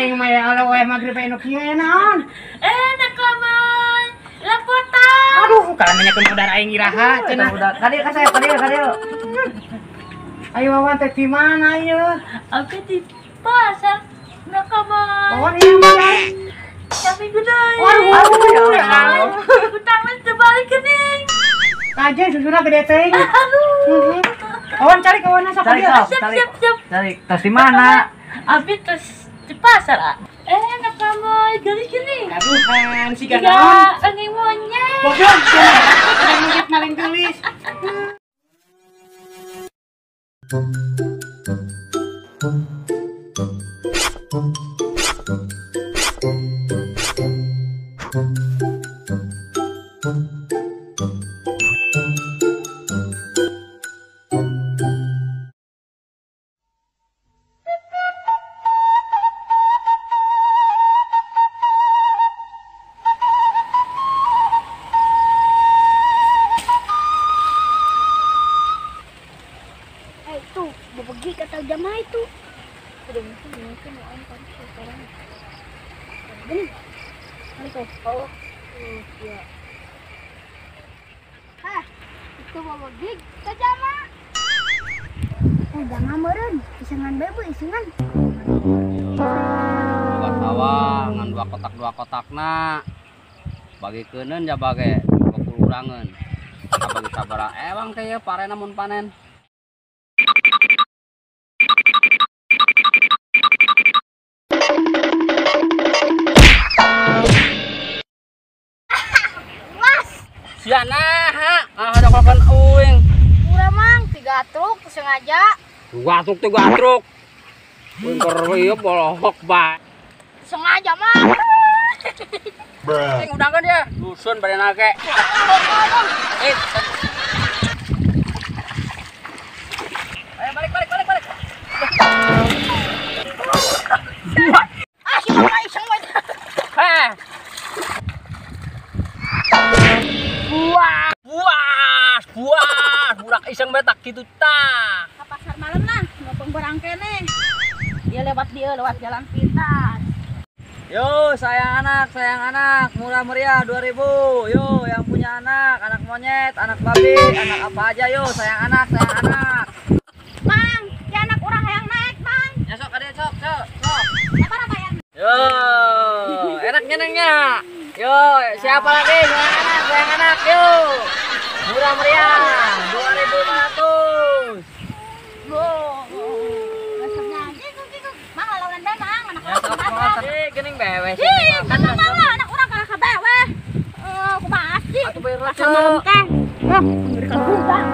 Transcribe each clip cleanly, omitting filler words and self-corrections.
Aing mah ya Allah we magrib anu kieu naon? Enak lamun. Lepotan. Aduh, kalau nanyakeun udara aing iraha cenah. Kadieu ka saya, kadieu, kadieu. Ayo Wawan teh di mana ieu? Aku di pasar nakaman. Wawan ieu mana? Kami gudai. Waduh, ya Allah. Utang terbalik kening. Kajen susuna gede teuing. Aduh. Wawan cari kawanna sok Cari dia. sok, Siap, cari. siap, siap. Cari tas di mana? Abi terus di pasar. Ah. Nakaman geulis geuning. Aduhan, siga Tiga naon? angin monyet. Goblok cenah. Monyet maling geulis. Itu pergi kata jamaah itu. Udah mungkin orang sekarang. Gini. Oh. Iya. Hah, itu mau pergi ke jamaah. Jangan meureun, isengan bae bu, isengan. Dua sawah ngan dua kotak-na. Bagikeunkeun ja bage kekurangan. Bagi sabaraha ewang teh ye parena mun panen. Sia naha, ah ada kokan uing. Urang mang 3 truk sengaja. 2 truk 3 truk. Uing keur ieu bolohok bae. Sengaja mang. Sing udangkeun ya. Dusun bade nage. Eh. Ayo balik balik balik balik. Ah, si mama iseng wae. Heh. Buas, buas, budak iseng bae tak kitu tah. Ka pasar malam nah, ngopong barang keneh. Dia lewat jalan pintas. Yo, sayang anak, murah meriah 2000. Yo, yang punya anak, anak monyet, anak babi, anak apa aja yo, sayang anak, sayang anak. Mang, ya anak orang hayang naik, Mang. Ya sok kadieu sok, sok, sok. Sabar apa ya? Yo, enak nyenengnya. Yo, siapa lagi? Sayang anak, yo. Murah meriah, 2500. Loh. Mang lalaunan bae, Mang, anak orang. Eh, geuning bewes. Ih, kan mang lah anak urang kalah ka beweh. Kumaha sih? Atuh bayar lah. Pasar malam teh. Hah, ngerikan budak.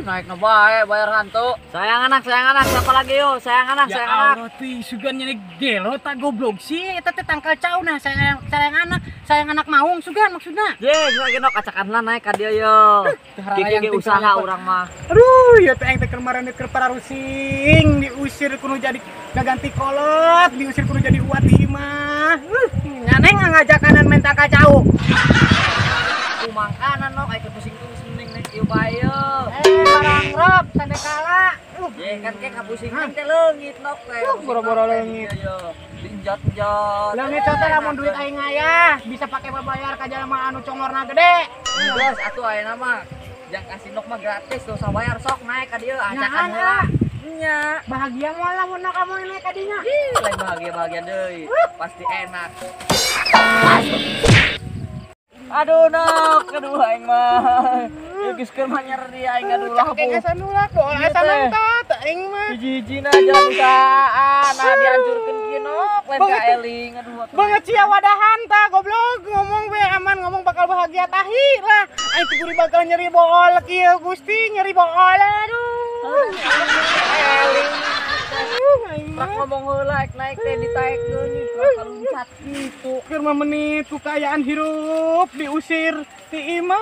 Naik no bae bayar hantu. Sayang anak, siapa lagi yo? Sayang anak, sayang anak. Ya Allah, ti sugan nyeri gelo tak goblok sih eta teh tangkal cau nah sayang anak maung sugan maksudna. Ye, lagi nok acakan lah naik ka dieu yo. Kiki usaha urang mah. Aduh, ya teh aing teh kemarin keur pararusing, diusir kudu jadi gaganti kolot, diusir kudu jadi uat di imah. Nyaneng ngajakanan main tangkal cau. Kumangkanan nok aing pusing tuh mending naik ieu bae yo. Barang rob sandekala. Ye kan ke kapusingan teh leungit nok teh. Boro-boro leungit. Dinjot-njot. Leungit teh lamun duit aing aya bisa pake babayar ka jalma anu congorna gede. Geus atuh ayeuna mah jang kasih nok mah gratis teu usah bayar sok naik ka dieu acakan heula. Nya, bahagia moal lamun kamu naik ka dinya. Ih, lain bahagia-bahagia deui. Pasti enak. Aduh nok, aduh aing mah. Geus keur mah nyeri aing aduh lah. Cakek asa nulak, bool asa nangtot aing mah. Hiji-hijina jalan usahaan, nah dihancurkeun kieu nok, lain ka eling aduh. Banget sia wadahan tah goblok, ngomong we aman ngomong bakal bahagia tahi lah. Aing teh guri bakal nyeri bool kieu Gusti, nyeri bool aduh. Eling. Rak ngomong heula naik teh ditaekeun kaluncat kitu. Keur mah menit ku kaayaan hirup diusir ti imah.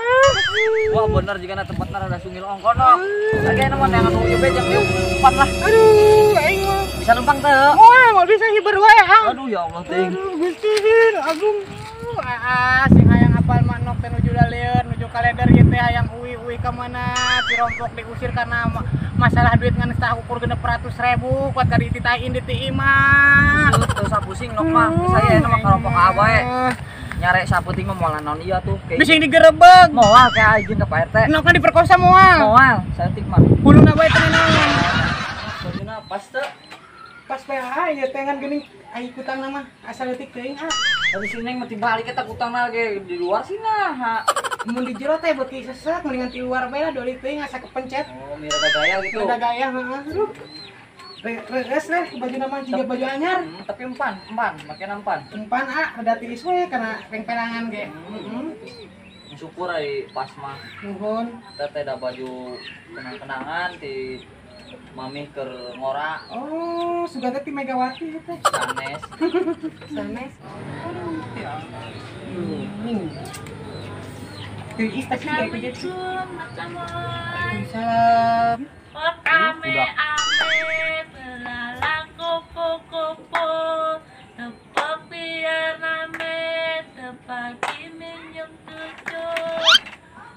Wah bener jigana tempatna rada sungil ongko nok. Lagi anu mah neangan nu ieu be jang umpan lah. Aduh aing mah. Bisa numpang teu? Moal moal bisa hiber wae ah. Aduh ya Allah ting. Aduh Gusti agung. Ah sing hayang Apal mah nok teh nuju lalieun, nuju kalender ieu teh hayang uwi-uwi ka mana, pirompok diusir karena masalah duit ngan tah ukur 600.000 kuat ka dititahin di ti imah. Teu usah pusing nok mah, saya mah karompok abae. Nyare saputing mah moal naon ieu tuh. Bising digerebeg. Moal kayak izin ke Pak RT. Nokna diperkosa moal. Moal, saeutik mah. Huluna bae teh naon. Bajuna pas teu. Pas bae ieu teh ngan geuning ai kutangna mah asal leutik teuing ah. Tapi si Neng mah tibalik eta kutangna ge di luar sih nah. Mun di jero teh beuki sesek mendingan ti luar bae lah doli teuing asa kepencet. Oh, mira gaya gitu. Rada gaya heeh. Reres leh bajuna mah jiga baju anyar. Tapi empan, make empan. Empan ah rada tiris we kana pengpelangan ge. Heeh. Syukur ai pas mah. Nuhun. Teh teh da baju kenang-kenangan ti Mami keur ngora. Oh, sugan teh ti Megawati teh. Sanes. Sanes. Aduh, ya. Tiis tapi kayak gitu. Waalaikumsalam. Ame ame belalang kopo-kopo tepok biar rame tepaki minyak cucuk.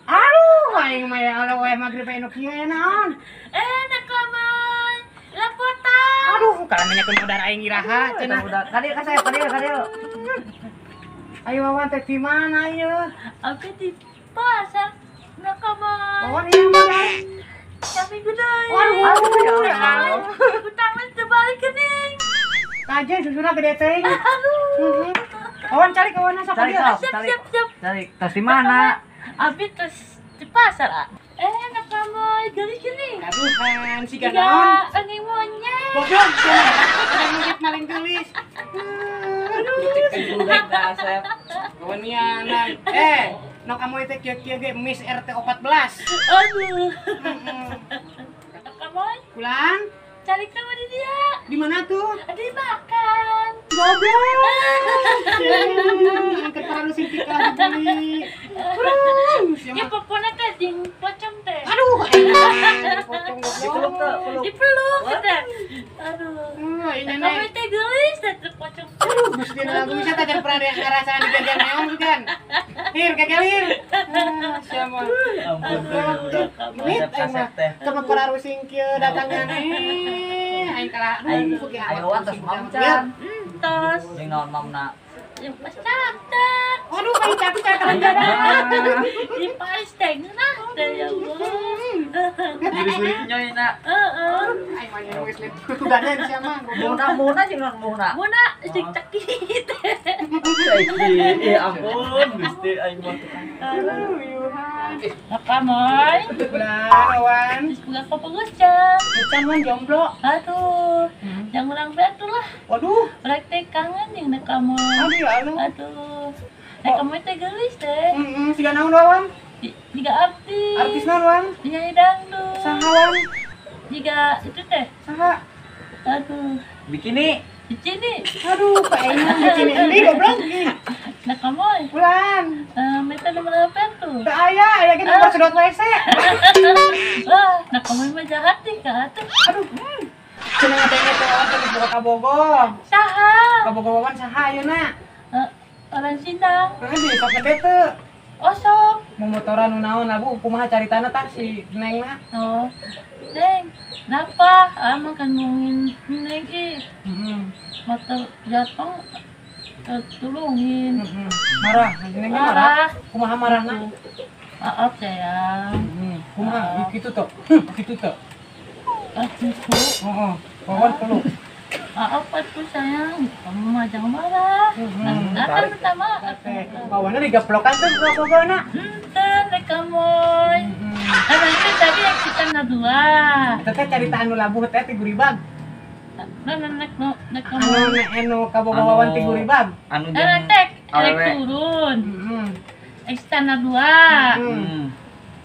Aduh, aing mah ya Allah we magrib anu kieu naon. Enak kamoy, lepotan. Aduh, kalau nanyakeun udara aing iraha cenah. Kadieu ka saya, kadieu. Ayo Wawan teh di mana ieu? Abi di pasar nak kamoy. Wawan ieu mah. Kami gudai. Waduh, ya Allah. Utangnya terbalik kening. Kajen susuna gede teuing. Aduh. Wawan cari kawanna sok Cari dia. sok, cari. Siap. Cari tas di mana? Abi terus di pasar ah. Enak kamoy, geulis geuning. Aduhan, siga naon? Angin monyet. Goblok, cenah. Monyet maling geulis. Aduh, Asep. Kewanianan. Nok kamu teh kieu-kieu ge Miss RT 14. Aduh. Kamoy, Pulang. Cari kamu di dia. Di mana tuh? Di makan. Goblok. Angkat terlalu singkik lah dibeli. Ya pokoknya teh jeung pocong teh. Aduh, pocong goblok. Dipeluk teh, peluk. Dipeluk teh. Aduh. Ini kamu teh geulis teh pocong. Aduh, Gusti lagu bisa teh jangan pernah ngarasaan digagian meong kan. Hir, gagal hir. Siapa? Ampun teh. Mit Asep teh. Kamu kararu singkir datangnya nih. Aing kalah. Ayo tos mam can. Tos. Jeung naon mamna? Yang pas tak. Aduh, paling cantik cara kalian. Di paling teh ngeunah teh ya Allah. Diri-diri nyoy na. Heeh. Aing mah nyeung geus tugadan sia mah. Muna jeung naon muna? Muna jeung cekit. Cekit. Eh ampun Gusti aing mah. Aduh, yuhan. Apa moy? Ulah, Wan. Geus boga kapogeus can. Can wan jomblo. Aduh, jangan urang batu lah. Waduh, urang teh kangen jeung kamu. Aduh ya Allah. Aduh. Kamu teh geulis teh. Heeh, siga naon Wan? Jiga artis. Artis naon Wan? Penyanyi dangdut. Saha Wan? Jiga itu teh. Saha? Aduh. Bikini. Bikini. Aduh, kayaknya bikini ini goblok. Nah, kamu. Bulan. Minta nomor HP tuh. Teu aya, aya ge nomor sedot WC. Wah, nah kamu mah jahat nih, Kak. Aduh. Cenah teh teh Wawan teh boga kabogo. Saha? Kabogo Wawan saha ayeuna? Orang Sindang. Heeh, di sok gede teu. Oh, sok. Mau motoran nu naon lah Bu, kumaha caritana tah si Neng mah? Oh. Neng, napa? Amang kan ngomongin Neng ih. Motor jatuh tulungin. Marah, Neng marah. Kumaha marahna? Maaf sayang. Kumaha kitu tuh? Kitu tuh. Gitu. Heeh. Wawan peluk. Maaf atuh sayang, kamu mah jangan marah. Nah, kan minta maaf. Wawanna digaplokan tuh gogona. Henteu rek kamoy. Nah, itu tadi yang kita ngadua. Eta teh carita anu labuh teh ti guribag. Nah, nek nek anu anu kaboga Wawan ti guribag. Anu jeung rek turun. Heeh. Istana dua.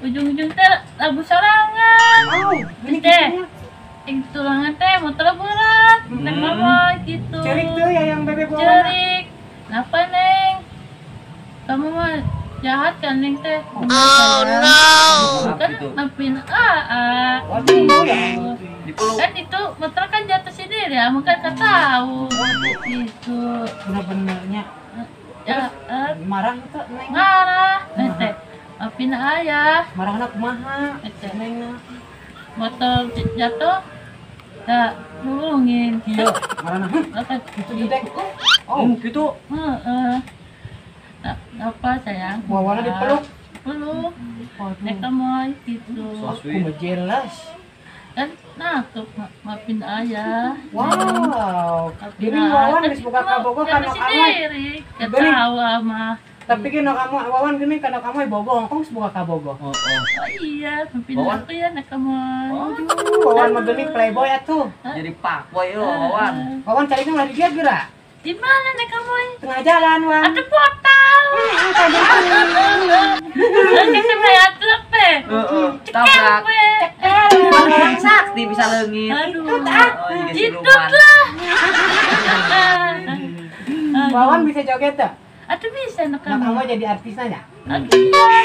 Ujung-ujung teh labuh sorangan. Oh, ini teh. Tulangan teh motor berat, neng mama gitu. Cerik tuh ya yang bebek bawa. Cerik. Kenapa Neng? Kamu mah jahat kan Neng teh? Oh no. Kan nampin AA. Waduh ya. Kan itu motor kan jatuh sendiri ya, mungkin kan tahu. Gitu. Bener-benernya. Ya, marah teu Neng? Marah. Teh. Maafin ayah. Marahna kumaha? Nengna. Motor jatuh. Tak nulungin. Iya, marahna. Gitu jedek. Oh, gitu. Heeh. Apa sayang? Wawana dipeluk. Peluk. Nek kamu gitu. Aku mah jelas. Kan nah tuh maafin ayah. Wow. Jadi Wawan geus boga kabogoh kana kamu. Ketawa mah. Tapi kan kamu Wawan gini kana kamu bogoh, engkong geus boga kabogoh. Oh iya, maafin aku ya nek kamu. Aduh, Wawan mah geuning playboy atuh. Jadi fuckboy yo Wawan. Wawan carina ulah di dia geura. Di mana nek kamu? Tengah jalan, Wan. Ada portal. Kita bayar truk teh. Heeh. Tabrak. Orang sakti bisa leungit. Aduh. Itu lah. Wawan bisa joget tuh? Aduh bisa nek kamu. Kamu jadi artisnya ya?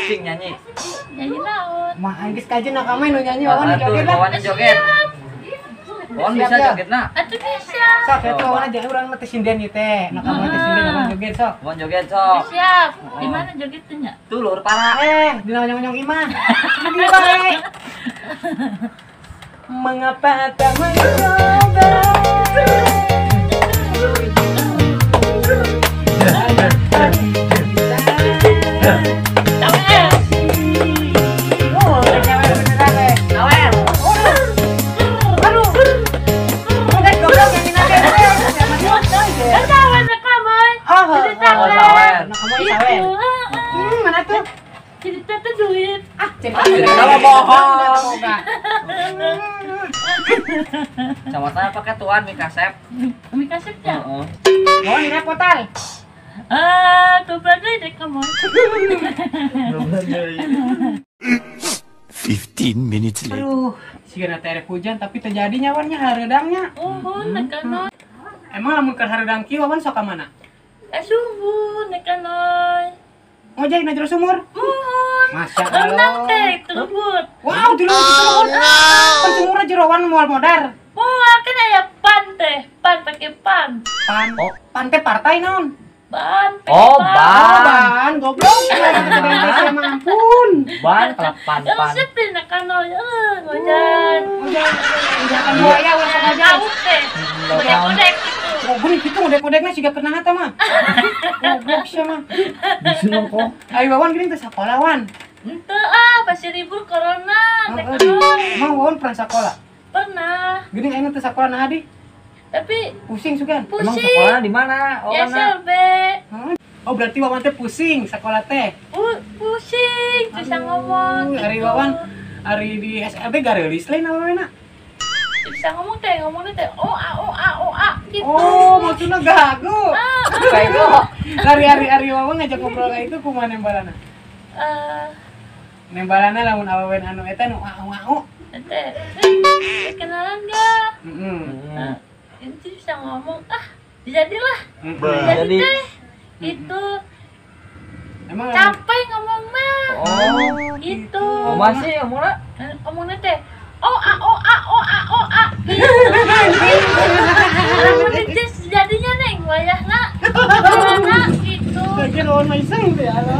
Sing nyanyi. Nyanyi naon? Mah geus kajen nak kamu nu nyanyi Wawan joget lah. Wawan joget. Wawan bisa joget na? Atuh bisa. Sok eta Wawan aja urang mah teh sinden ieu teh. Nak kamu teh sinden Wawan joget sok. Wawan joget sok. Siap. Di mana jogetnya? Tuh luhur parah. Di nyong-nyong imah. Di bae. Mengapa tak mencoba? Mana tuh? Cerita tuh duit. Ah, cerita bohong. Sama saya pakai tuan mie kasep. Mie kasep ya? Heeh. Mau nih repotal. Ah, tuh berarti deh kamu. 15 minutes later. Aduh, sigana teh rek hujan tapi terjadi nyawannya hareudangnya. Oh, nekanoy. Emang lamun keur hareudang kieu Wawan sok ka mana? Sumur nekanoy. Ngojek na jero sumur. Muhun. Masya Allah. Renang teh terbut. Wow, di luar sumur. Kan sumurna jeroan moal modar. Moal kan aya pan teh, pan pakai pan. Pan. Oh, pan teh partai naon? Ban. Oh, ban. Ban, goblok. Sama ampun. Ban kelapan pan. Resep teh nekanoy, ngojek. Ngojek. Ngojakan buaya ulah sok ngojek. Teh. Ngojek-ngojek gitu. Oh, gini gitu ngodek-ngodekna siga kena hata mah. Goblok sia mah. Disunung kok. Ayo Wawan gini teh sakola Wan. Henteu ah, pasti libur corona. Emang Wawan pernah sakola? Pernah. Gini ayeuna teh sakola naha di? Tapi pusing sugan. Pusing. Emang sekolah di mana? Ya SLB. Oh, berarti Wawan teh pusing sekolah teh. Pusing, bisa ngomong. Ari Wawan ari di SLB gareulis lain awena. Bisa ngomong teh, ngomongnya teh o a o a o a gitu. Oh, maksudnya gagu. Gagu. Ari Wawan ngajak ngobrol ka itu kumaha nembalana? Nembalana lamun awewe anu eta nu a o a o. Teh, kenalan enggak? Heeh. Ini bisa ngomong, ah jadilah. Jadi teh itu. Emang capek ngomong mah. Oh, gitu. Masih ngomongna? Ngomongnya teh o a o a o a o a. Lamun jadinya neng wayahna. Wayahna gitu. Lagi lawan mah iseng teh alo.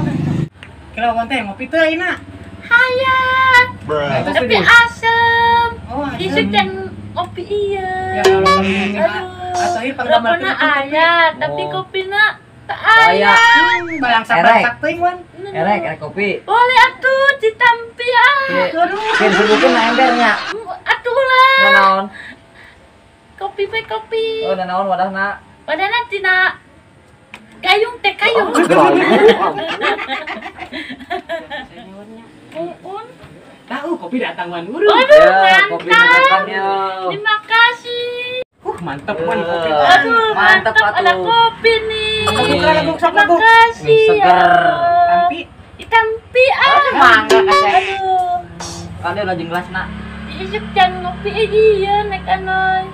Kira lawan teh ngopi teh ayeuna. Hayang. Tapi asem. Oh, asem. Isuk dan ngopi iya. Ya Allah, atau ieu panggamarkeun aya, tapi kopina tak aya. Balangsak-balangsak teuing Wan. Erek kopi. Boleh atuh ditampi ah. Aduh. Disuguhkeun na embernya. Atuh lah. Nanaon? Kopi pe kopi. Oh, nanaon wadahna? Wadahna tina gayung teh kayung. Un. Tahu kopi datang Wan. Aduh, mantap. Kopi datang ya. Terima kasih. Mantap Wan kopi. Aduh, mantap ada kopi nih. Terima kasih. Seger. Tampi. Tampi ah. Mangga kasih. Aduh. Kan dia lajeng gelas nak. Isuk jangan ngopi iya nek anoy.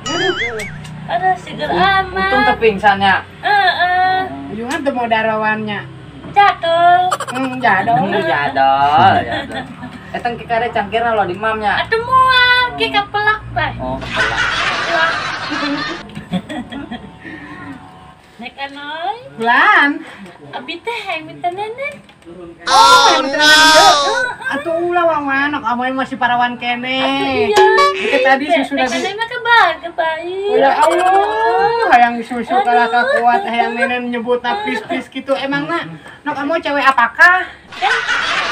Aduh, seger amat. Untung teu pingsannya. Heeh. Ujungan teu mau darawannya. Jadol. Jadol. Jadol, jadol. Eta engke kare cangkirna lo di mamnya. Atuh moal ke kapelak bae. Oh, kapelak. Nek anoy. Bulan. Abi teh hayang minta nenen. Oh, hayang minta nenen ieu. Atuh ulah Wawan, nok amoy masih parawan keneh. Iya. Itu tadi susu dari. Nenen mah kebaik. Ya Allah, hayang susu kalah kuat, hayang nenen nyebutna pis-pis gitu. Emangna nok amoy cewek apakah? Kan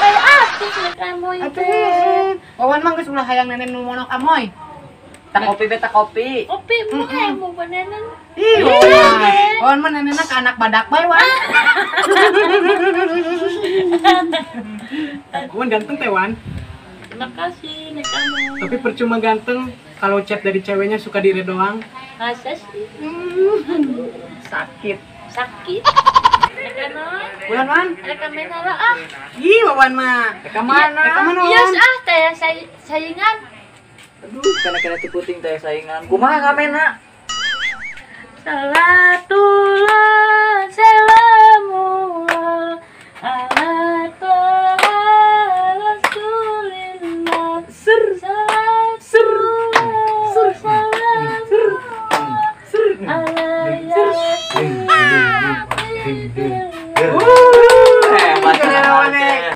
kayak artis nek amoy teh. Wawan mah geus ulah hayang nenen nu nok amoy. Tak kopi beta kopi. Kopi mah hayang mau nenen. Ih, Wawan mah nenenna ka anak badak bae, Wan. Wawan ganteng teh, Wan. Terima kasih nek amoy. Tapi percuma ganteng kalau chat dari ceweknya suka diri doang. Masa sih? Sakit. Sakit. Bulan Wan. Reka main ala ah. Ih, Wawan mah. Reka mana? Reka mana? Iya ah, teh saingan. Aduh, kena-kena ciputing teh saingan. Kumaha ngamena? Salatullah salamullah ala toha rasulillah. Ser salatullah ser salamullah ser ala yasin. Hebat.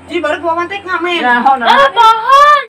Ji baru gua mantek ngamen. Ah, pohon.